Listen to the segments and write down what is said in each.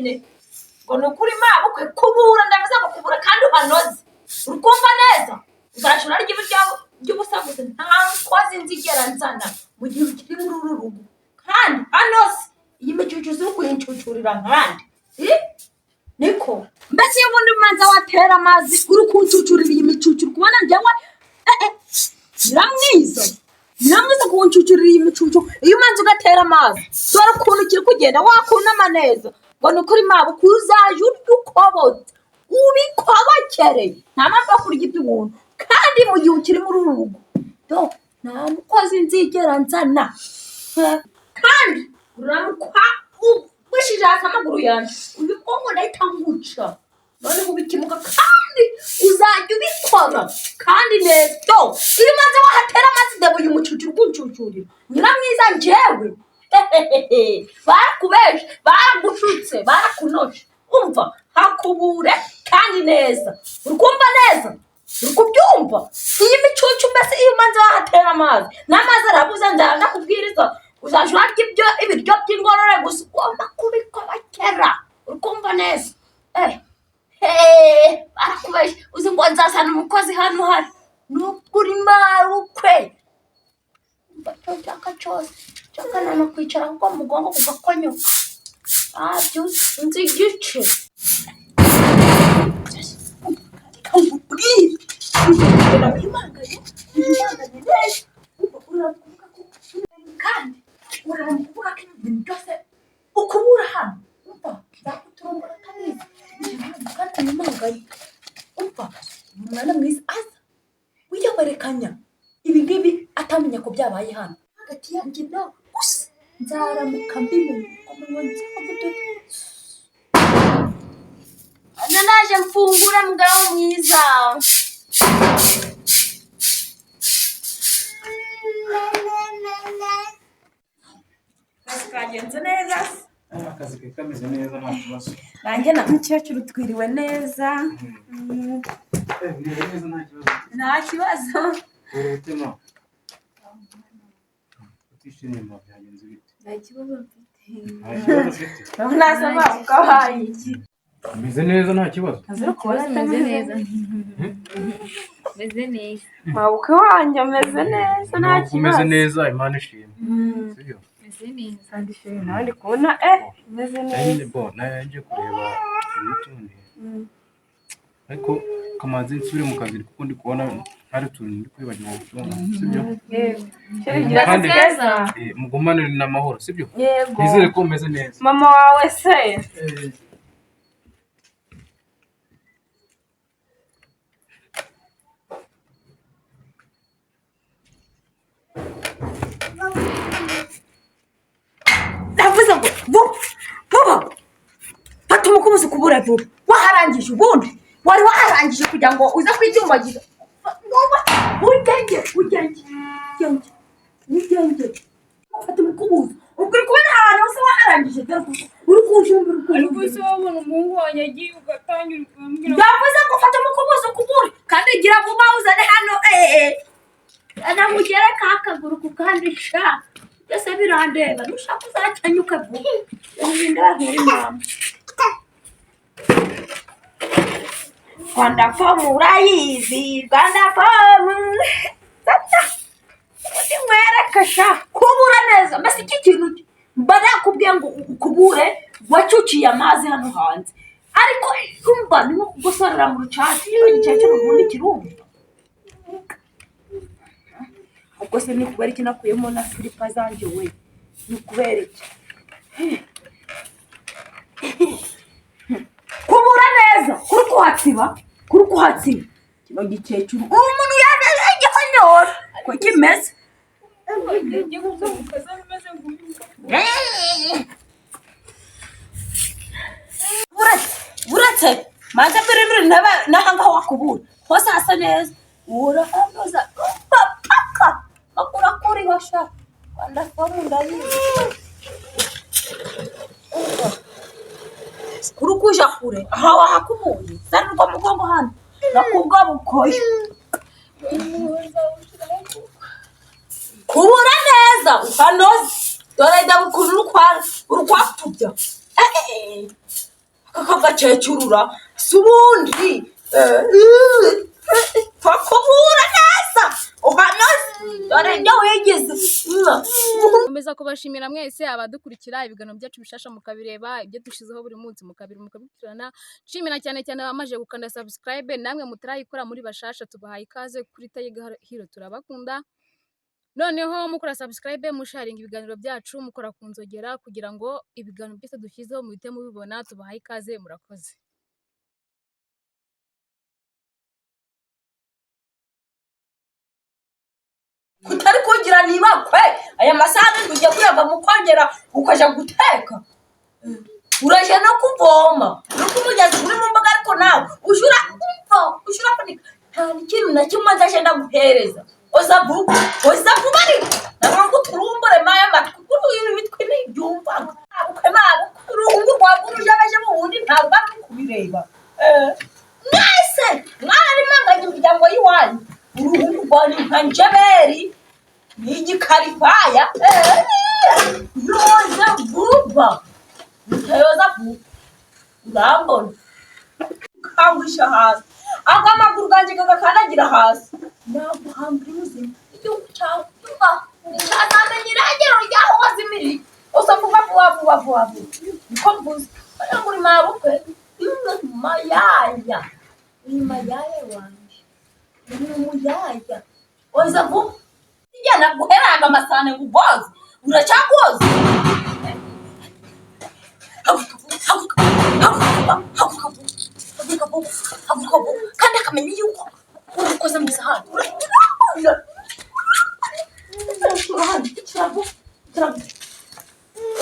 Nyine ngo ni ukuri mabukwe, kubura, ndavuze ngo kubura kandi uhanoze. Uri kumva neza? Uzajya urarya ibiryo by'ubusa gusa. Nta mukozi nzigera nzana mu gihe ukiri muri uru rugo. Kandi hanoze iyi micucu uri kuyincucurira nkandi. Niko mbese iyo ubundi umanza watera amazi, uri kuncucurira iyi micucu, uri kubona njyewe nyiramwiza, nyiramwiza, kuncucurira iyi micucu, iyo umanza ugatera amazi, dore ukuntu kiri kugenda wakunama neza. Ngo ni ukuri mabukwe, uzajya urya ukobotse, ubikobokereye. Nta mpamvu yo kurya iby'ubuntu kandi mu gihe ukiri muri uru rugo. Do, nta mukozi nzigera nzana. Kandi uramukwa ugwishije hasi amaguru yanjye, uyu bwonko ndahita nguca noneho ubikimuka. Kandi uzajya ubikora kandi neza. Do, iyo umaze wahatera amazi, dore uyu mucucu uri kuncucurira, nyiramwiza, njyewe barakubeshe, baragushutse, barakunoje. Umva, hakubure kandi neza. Uri kumva neza? Uri kubyumva? Iyi micucu mbese, iyo umaze wahatera amazi, n'amazi arabuze, nzaba ndakubwiriza, uzajya urarya ibyo ibiryo by'ingorore gusa. Ugomba kubikobokera. Uri kumva neza? Barakubeshe. Uzi ngo nzazana umukozi hano hari nukuri mabukwe. Umva, icyo nshaka cyose, nshaka nano kwicara kuko mugongo kugakonyoka ntabyo nzi igice. Reka nkubwire, wimanganye, wimanganye neza. Umva, uravuga ko kandi uravuga ko ibintu byose ukubura hano. Umva, nzakuturumbura atabizi kandi wimanganye. Umva, umwana mwiza aza wiyoberekanya ibi ngibi, atamenya ko byabaye hano hagati yanjye nawe gusa. Nzaramuka mbimenye ko nzagudoda. Hano naje mfungura, mugabo mwiza. Akazi kagenze neza? Akazi kari kameze neza, nta kibazo. Nanjye na mukecuru twiriwe neza. Mwiriwe neza, nta kibazo? Nta kibazo. Uri utema utishimye ma, byagenze bite? Nta kibazo mfite. Nta kibazo ufite? Nasa ukabaye iki? Umeze neza, nta kibazo? Meze neza. Meze neza. Mabukwe wanjye ameze neza, nta Nuko umeze kibazo. neza, Imana ishimwe, sibyo? Meze neza. Kandi chéri, nawe ndi kubona meze Nanjye neza. bo naje kureba utundi, ariko kamanzi nsubire mu kazi kuko ndi kubona hari utuntu ndi kwibagirwa gutunga, sibyo? Yego chéri, gira Kandi- keza. Mugumane n'amahoro, sibyo? Yego. Nizere ko umeze neza. Mama wawe se? Ndavuze ngo vuba vuba, fata umukubuzi ukubure vuba. Waharangije? Ubundi wari waharangije kugira ngo uze kwitumbagiza. Wowe ugenge, ugenge, ugenge, ugenge, fata umukubuzi. Ubwo uri kubona ahantu hose waharangije? Dore ukuntu uri kujumbira, Ariko ukuntu se wabona umuhungu wanjye agiye, ugatangira ukambwira? Ndavuze ngo fata umukubuzi ukubure kandi gira vuba, uzane hano. Namugereka akaguru ku kandi sha, byose birandeba. Nushaka uzakenyuke vuba, ibindi nkuri mama. Rwanda Fomu urayizi? Rwanda Fomu undi nkwereke sha. Kubura neza. Mbese iki kintu mba nakubwiye ngo ukubure, wacuciye amazi hano hanze, ariko umva, ni nko kugosorera mu rucaca. Iyo gikecuru ubundi kirumva. Ubwo se ni kubera iki nakuyemo na silipa zanjye we? Ni ukubera iki? Kubura neza kuri kuhatsiba, kuri kuhatsiba. Kino gikecuru, uwo muntu yagihonyora ko kimeze. Ngiye kuza mu kazi ameze nk'uyu. Buretse, buretse manze mbirindure n'ahangaha wakubura hose hasa neza, urahanoza paka makurakuriho sha. Rwanda Fomu ndayizi. Kuri kuja kure aha wahakubuye, zana urwo mugongo hano nakubwa bukoye. Kubura neza ukanoze. Dore ndaba ukuntu uri kwapfubya. Aka gakecurura si ubundi fakubura neza uhanoze dore ibyo wigize. Nkomeza kubashimira mwese abadukurikira ibiganiro byacu bishasha, mukabireba ibyo dushizeho buri munsi, mukabiri mukabikurikirana. Nshimira cyane cyane abamaze gukanda subscribe, namwe mutarayikora muri bashasha, tubahaye ikaze kuri Tiger Hero, turabakunda. Noneho mukora subscribe, musharinga ibiganiro byacu, mukora ku nzogera kugira ngo ibiganiro byose dushyizeho muhite mubibona. Tubahaye ikaze, murakoze. Kutari kugira nibakwe aya masaha ujya kuyava mu kongera ukajya guteka, uraje no kuvoma no kumugezi uri mu mbaga, ariko nawe ujura umva ujura kunika, nta n'ikintu na kimwe nzaje ndaguhereza. Oza vuba, oza vuba, ariko ntabwo ngo uturumbure maya matwi kuri uyu mitwe ntibyumvaga mabukwe mabukwe uruhungu rwawe urujabeje mu wundi ntabwo ari kubireba. Mwese mwararimanganye imiryango y'iwanyu, uruhungu rwanyu nka njeberi ni igikarifaya. Yoza vuba, utayoza vuba urambona kangwisha hasi, ako amaguru ganjye kagakandagira hasi, naguhambira ubuzima igihugu cyawe umva ntazamenya irengero ryaho wazimiriye. Usa vuba vuba vuba vuba vuba, niko mvuze bariya ngo uri mabukwe mayaya, uri mayaya wanjye, uri umuyaya. Oza vuba njyana guheranga amasahane ngo ugoze, uracyagoze. Haguruka vuba, haguruka, haguruka vuba, haguruka vuba, haguruka vuba, haguruka vuba, kandi akamenya yuko urukoze mu isahani.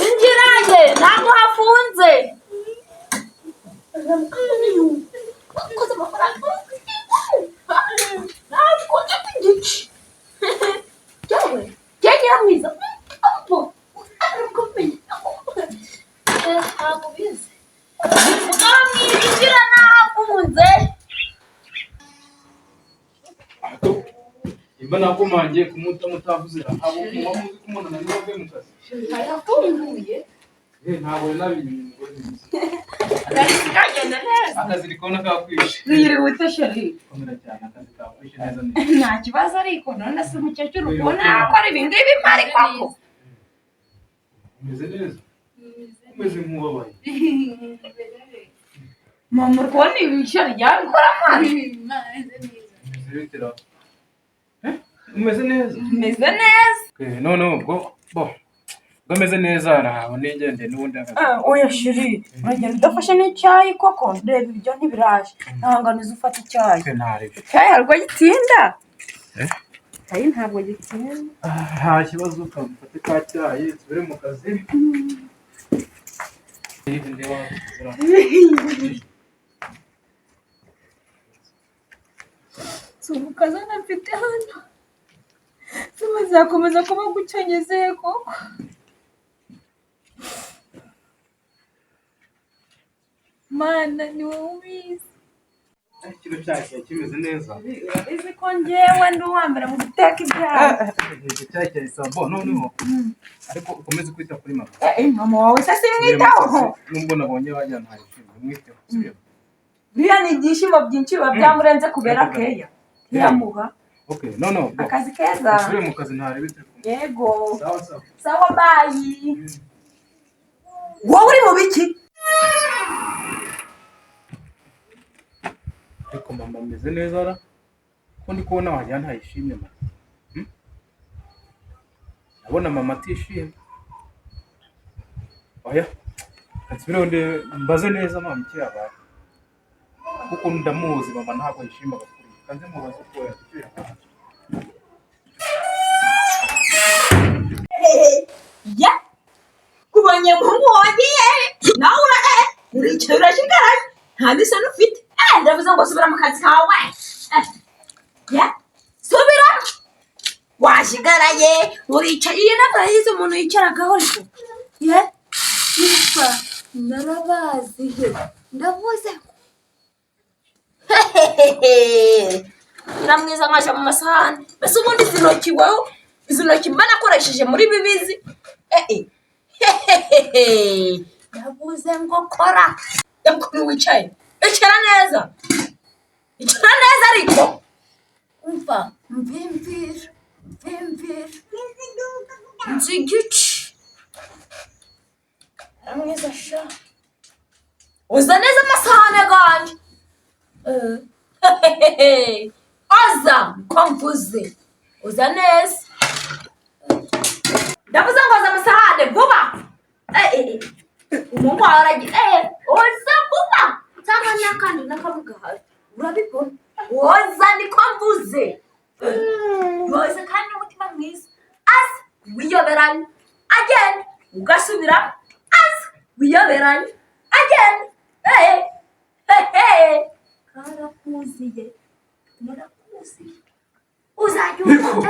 Injiraye ntabwo hafunze, ukoze amafaranga ntabwo igice yewe cyegera mwiza ntabwo ubizi mugabo mwiza, injira nahafunze. Imba nakomangiye kumuta mutavuze, ntabwo muba muzi ko umuntu ananiwe avuye mu kazi. Harafunguye. Ntabwo nabimenye umugore mwiza. Kagenda neza. Akazi ndi kubona kakwishe. Wiriwe chéri? Komera cyane, akazi kakwishe neza neza. Nta kibazo, ariko none se umukecuru ubona akora ibi ngibi mpari koko? Umeze neza, umeze nk'ubabaye. Mama, uri kubona ibi chéri ryabikora mwana? Umeze bite ra? Umeze neza? Meze neza. Okay, noneho ubwo bo ubwo ameze neza ntabwo nigendeye n'ubundi akazi. Oya chéri, uragenda udafashe n'icyayi koko? Reba ibyo ntibiraje, ntangano uzi ufata icyayi. Okay, ntaribyo. Icyayi ntabwo gitinda. Eh? Icyayi ntabwo gitinda. Nta kibazo, kamufate ka cyayi nsubire mu kazi. Ndeba. Si umukazana mfite hano, zakomeza kuba gutyo ngezeye koko? Mana, ni wowe ubizi. Kino cyayi cyari kimeze neza. Urabizi ko njyewe ndi uwa mbere mu guteka ibyayi. Iki cyayi cyari sawa bo, noneho ariko ukomeze kwita kuri mama. Mama wawe se simwitaho? Nubwo nabonye bajyana ntayishimye, umwiteho, sibyo? Biriya ni ibyishimo byinshi biba byamurenze kubera keya ntiyamuha. Okay, no no bo. Akazi keza. Nsubire mu kazi, ntarebe turi kumwe. Yego. Sawa sawa. Sawa, bye. Wowe uri mu biki? Ariko mama ameze neza ra? Ko ndi kubona wagira ntayishimye mama. Ndabona mama atishimye. Oya, nsubireho ndebe mbaze neza mama icyo yabaye, kuko ndamuzi mama ntabwo yishimaga kuri kanze mubaze uko icyo yabaye. Ya ubonye muhungu wagiye nawe ura uricaye urashigaraye nta n'isoni ufite. Ndavuze ngo subira mu kazi kawe. Ya subira, washigaraye uricaye, iyi ntabwo yize umuntu yicaragaho, ariko ye Yitwa narabazihe, ndavuze. Nyiramwiza nkaja mu masahani. Mbese ubundi izi ntoki wowe, izi ntoki mba nakoresheje muri bibizi. Hehe, ndavuze ngo kora. Reba ukuntu wicaye. Icara neza. Icara neza ariko. Umva, mvimvira, mvimvira. Nzi igice. Mwiza sha. Uza neza amasahane ganjye. Oza ko mvuze. Uza neza. Ndavuze ngo oza amasahane vuba. Umuhungu wawe aragiye. Oza vuba. Cyangwa n'akandi n'akamwe gahari. Urabibona. Oza niko mvuze. Yoza kandi n'umutima mwiza. Aza wiyoberanye. Agenda ugasubiramo. Aza wiyoberanye. Agenda. Karakuziye. Narakuziye. Uzajya Niko.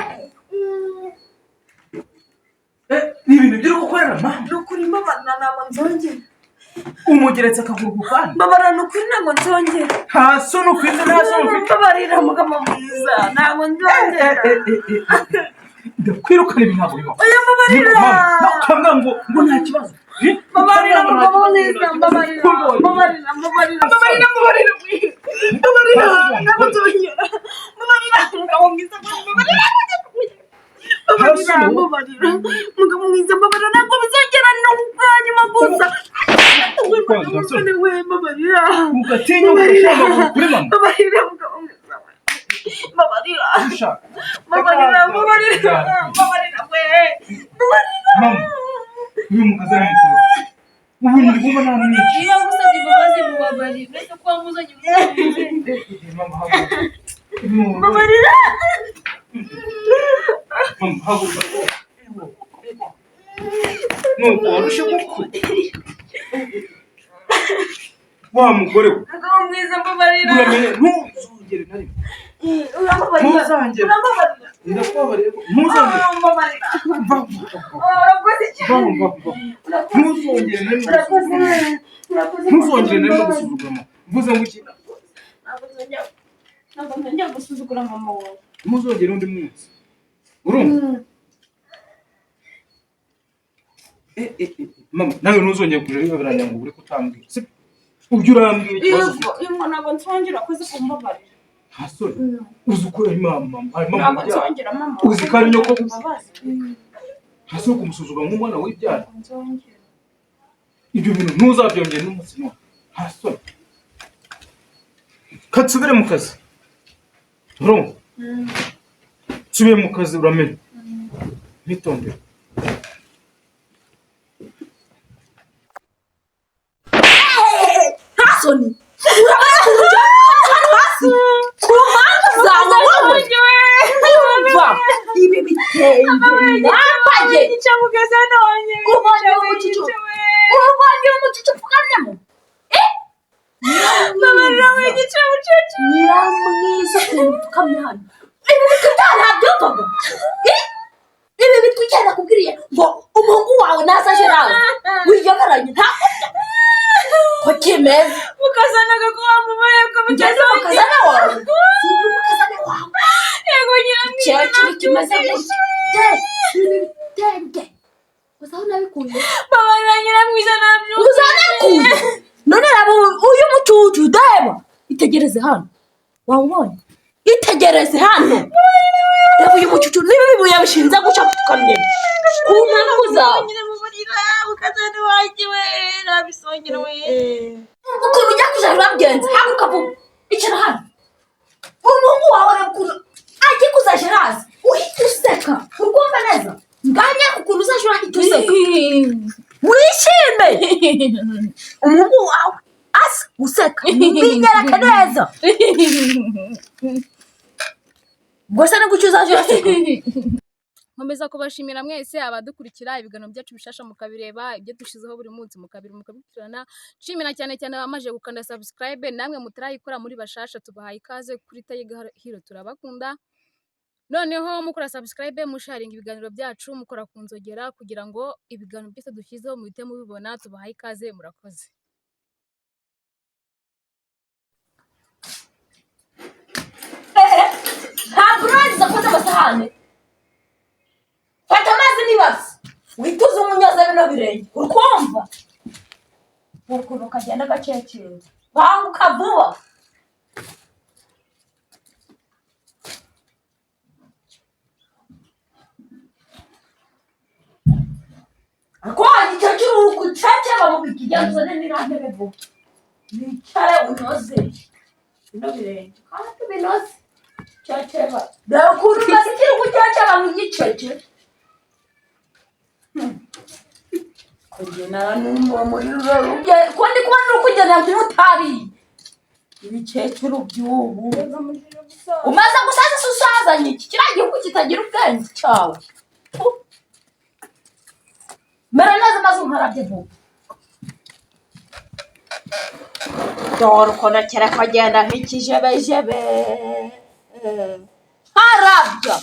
Ni ibintu byo gukorera mama. Ni ukuri mbabarira, ntabwo nzongera. Umugeretse akaguru ku kandi. Mbabarira, ni ukuri ntabwo nzongera. Nta soni ufite, nta soni ufite. Mbabarira mugabo mwiza, ntabwo nzongera. Ndakwirukana, ibi ntabwo bibaho. Oya, mbabarira. Mama, ukambwira ngo nta kibazo. Mbabarira mugabo mwiza, mbabarira, mbabarira, mbabarira, mbabarira, mbabarira, mbabarira, ntabwo nzongera. Mbabarira mugabo mwiza, mbabarira, mbabarira, mbabarira mugabo mwiza, mbabarira, ntabwo bizongera, ni ubwa nyuma gusa. We, mbabarira. Ugatinya ugashyira amaguru kuri mama. Mbabarira mugabo mwiza, we, mbabarira. Ushaka. Mbabarira, mbabarira, mbabarira, we, mbabarira. Mama, uyu mukazi ari mukuru. Ubu ndi kumva nta mwica. Iyo agusabye imbabazi mubabarira, uretse ko wamuzanye mu Mama, haguruka. Mbabarira. Mama, haguruka. Nuko warushe koko. Wa mugore we. Mugabo mwiza, mbabarira. Uramenye ntuzongere na rimwe. Urambabarira. Ntuzongere. Urambabarira. Ndakubabariye ko ntuzongere. Ah, mbabarira. Va, Ah, urakoze cyane. va, va, va. Ntuzongere na rimwe Urakoze. gusuzugura. Urakoze. Ntuzongere na rimwe gusuzugura mama. Mvuze ngo iki? Ntabwo nzongera gusuzugura mama wawe. Ntuzongere undi munsi. Urumva? Mama, nawe ntuzongere kuja wibabaranya ngo uri kutambwira. Sibyo? Ujye urambwira ikibazo ufite. Yego, yego, ntabwo nzongera, urakoze kumbabarira. Nta soni. Uzi uko yari mama, mama, hari mama Ntabwo ubyara. nzongera mama. Uzi ko ari nyoko gusa. Imbabazi. Nta soni kumusuzugura nk'umwana w'ibyara. Ntabwo nzongera. Ibyo bintu ntuzabyongere n'umunsi n'umwe. Nta soni. Kansubire mu kazi. Urumva? Nsubire mu kazi, uramenye. Nitondere. Nta soni. Urabona ukuntu ujya hano hasi ku mpamvu zawe wowe. Umva, ibi bitenge nambaye. Ubonye umucucu, ubonye umucucu upfukamyemo. Nyiramwiza, ukuntu upfukamye hano. Ibi bitwi ntabyumvaga. Ibi bitwi cyane nakubwiriye ngo umuhungu wawe naza Gerard wiyoberanye ntabwo ko kimeze. Mukazanaga ko wamubariye ko Ngeze mukazana wawe, sindi umukazana wawe. Yego, nyiramwiza. Ikecuru kimeze gutya de, ibi bitenge uzi aho nabikuye? Mbabarira nyiramwiza, ntabyumva. Uzi aho nabikuye? None raba uyu mucucu, deba, itegereze hano, wawubonye? Itegereze hano, reba uyu mucucu niba ibibuye bishinze guca apfukamye ku mpamvu zawe. Nyiramwiza, mukazana wanjye we, nabisongera we. Ukuntu ujya kuja urabigenza, haguruka vuba, icara hano. Umuhungu wawe, reba ukuntu agiye kuza Gerard, uhita useka, urwumva neza nganya ukuntu uzaje urahita useka wishime. Umuhungu wawe asa useka, binyereke neza. Ubwo se ni gutyo uzaje uraseka? Nkomeza kubashimira mwese abadukurikira ibiganiro byacu bishasha mukabireba, ibyo dushyizeho buri munsi mukabikurikirana. Nshimira cyane cyane abamaze gukanda subscribe, namwe mutarayikora muri bashasha tubahaye ikaze kuri Tiger Hero, turabakunda. Noneho mukora subscribe, musharinga ibiganiro byacu, mukora ku nzogera kugira ngo ibiganiro byose dushyizeho muhite mubibona. Tubahaye ikaze, murakoze. Ntabwo urangiza koza amasahane. Fata amazi n'ibasi, wituze umunyoza bino birenge, uri kumva? Ukuntu kagenda gakecuru, banguka vuba. Ariko icyo kiruhuko ceceba mu bikigenzo n'iriya ntebe vuba, wicare unoze bino birenge kandi binoze. Ceceba, dore ukuntu umaze ikiruhuko ceceba nk'igicece. Kugendana n'uwo muri ruro, ko ndi kubona uri kugendera nk'utariye. Ibikecuru by'ubu umaze gusaza se usazanye iki kiriya gihugu kitagira ubwenge cyawe. Mera neza maze unkarabye vuba. Dore ukuntu kera kagenda nk'ikijebejebe. Nkarabya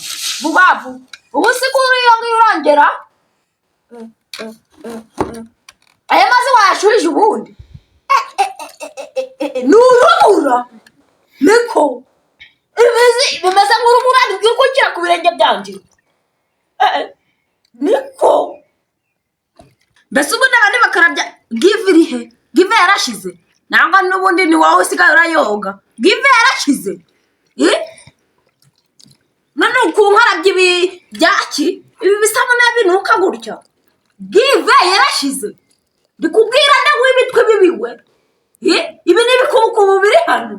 vuba vuba. Ubu si kuri iyo ngiyo urongera aya mazi wayashuhije ubundi ni urubura, niko bimeze nk'urubura rwikukira ku birenge byanjye. Niko mbese ubundi abandi bakarabya. Give iri he? Give yarashize nangwa n'ubundi ni wowe usigaye urayoga? Give yarashize. None ukunkarabya ibi byaki, ibi bisabune binuka gutya? Give yarashize, ndikubwira nawe w'imitwe bibiwe. Ibi ni ibikubukubu biri hano,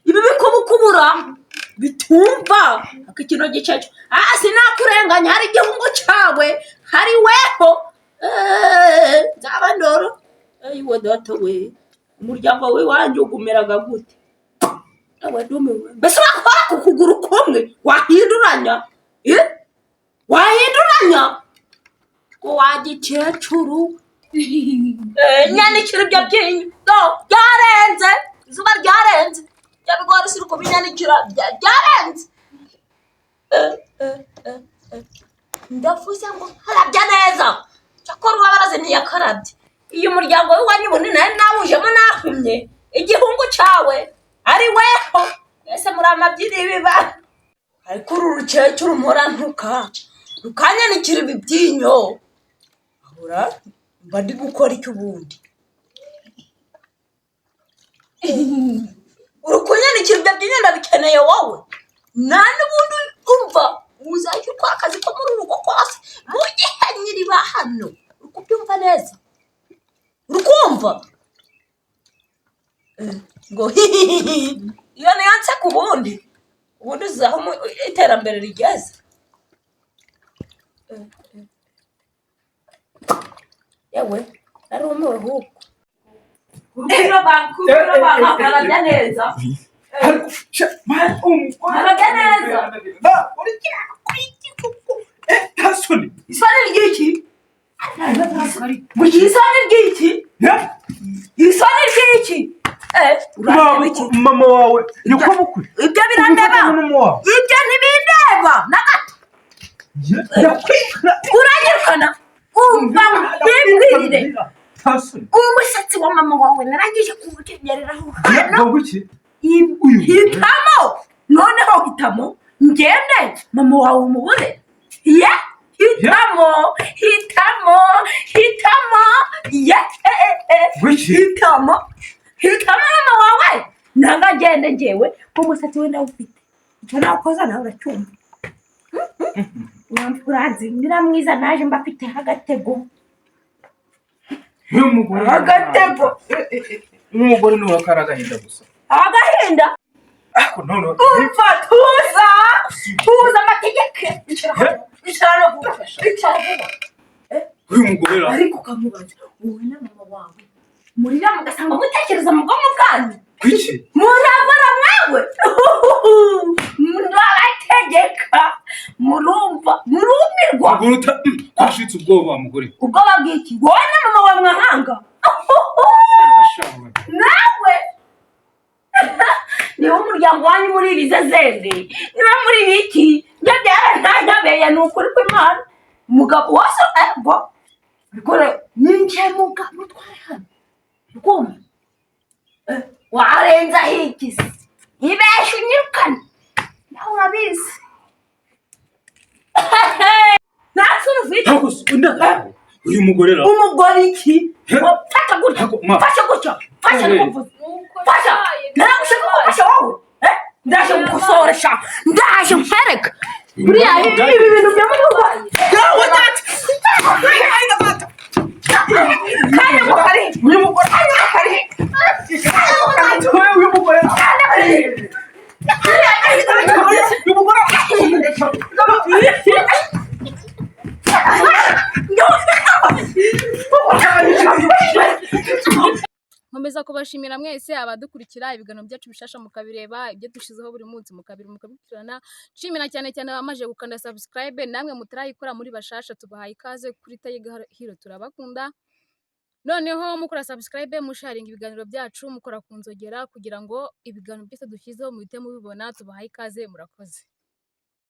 ibi bikubukubura bitumva aka kino gice. Ah, sinakurenganya, hari igihugu cyawe, hari weho. Nzaba ndoro ayiwe data we, umuryango w'iwanjye ugumeraga gute? Ewe, ndumiwe. Mbese urakora ku kuguru kumwe wahinduranya? Wahinduranya ko wagikecuru? Nyanikira ibyo byinyo do, byarenze, izuba ryarenze, ibyo bigori siri kubinyanikira, byarenze. Ndavuze ngo karabya neza. Cyakora uwabaraze ntiyakarabye. Iyo umuryango w'iwanyu ubundi nawe nawujemo nahumye igihungu cyawe ari weho, mwese muri amabyiri biba. Ariko uru rukecuru mpora ntuka rukanyanikira ibi byinyo, ahora mba ndi gukora iki ubundi? Uri kunyanikira ibyo byinyo, ndabikeneye wowe nta n'ubundi. Umva, uzajya ukora akazi ko muri uru rugo kose mu gihe nyiri ba hano. Uri kubyumva neza? Uri kumva ngo hihihihi? Iyo niyo nseka ubundi. Ubundi uzi aho iterambere rigeze. Yewe, narumiwe ahubwo. Karabya neza, karabya neza. Nta soni. Isoni ry'iki? Isoni ry'iki? Isoni ry'iki? Urareba iki? Mama wawe niko bukwe. Ibyo birandeba? Mama wawe. Ibyo ntibindeba na gato. Uranyirukana? Umva nkwibwirire. Nta soni. Umusatsi wa mama wawe narangije kuwukenyereraho hano. Ngo iki? Uyu. Hitamo noneho, hitamo ngende mama wawe umubure. Ye, hitamo, hitamo, hitamo. Ye, Wiki? Hitamo, hitamo mama wawe nanga ngende ngewe. Umusatsi we ndawufite, icyo nakoza nawe uracyumva. Uranzi nyiramwiza, naje mbafiteho agatego. Uyu mugore. Agatego. Umugore ni uwa kari agahinda gusa. Agahinda. Ariko none Umva, tuza, tuza amategeko. Icara hano, icara no vuba, icara vuba. Uyu mugore ra. Ariko ukamubaza, wowe na mama wawe murira mugasanga mutekereza mu bwonko bwanyu. Kuki? Murabara mwawe, murabategeka, murumva murumirwa. Mugore uta kwashitse ubwoba wa mugore. Ubwoba bw'iki? Wowe na mama wawe mwahanga nawe. Niba umuryango wanyu muri ibizezende, niba muri biki, ibyo byarantanyabeye. Ni ukuri kw'Imana, umugabo wose ego bikore ninjiye mugabo utware hano rwumva warenzaho iki se? Ibesha unyirukane, nawe urabizi, nta sura ufite. Uyu mugore ra. Umugore iki? Fata. gutya. Ntabwo- ma. Fasha gutya, fasha. Eh. Nikuvuze fasha, ntabwo ushaka gufasha wowe. Eh, ndaje gukosoresha, ndaje nkwereka buriya ibi bintu byamubaye. Yawe data! Kandi ngo kari Uyu mugore uyu mugore uyu mugore. Nkomeza kubashimira mwese abadukurikira, ibiganiro byacu bishasha mukabireba, ibyo dushizeho buri munsi mukabiri mukabikurikirana. Nshimira cyane cyane abamaze gukanda subscribe, namwe mutarayikora muri bashasha tubahaye ikaze kuri Tiger Hero, turabakunda. Noneho mukora subscribe, musharinga ibiganiro byacu, mukora ku nzogera kugira ngo ibiganiro byose dushyizeho muhite mubibona. Tubahaye ikaze, murakoze.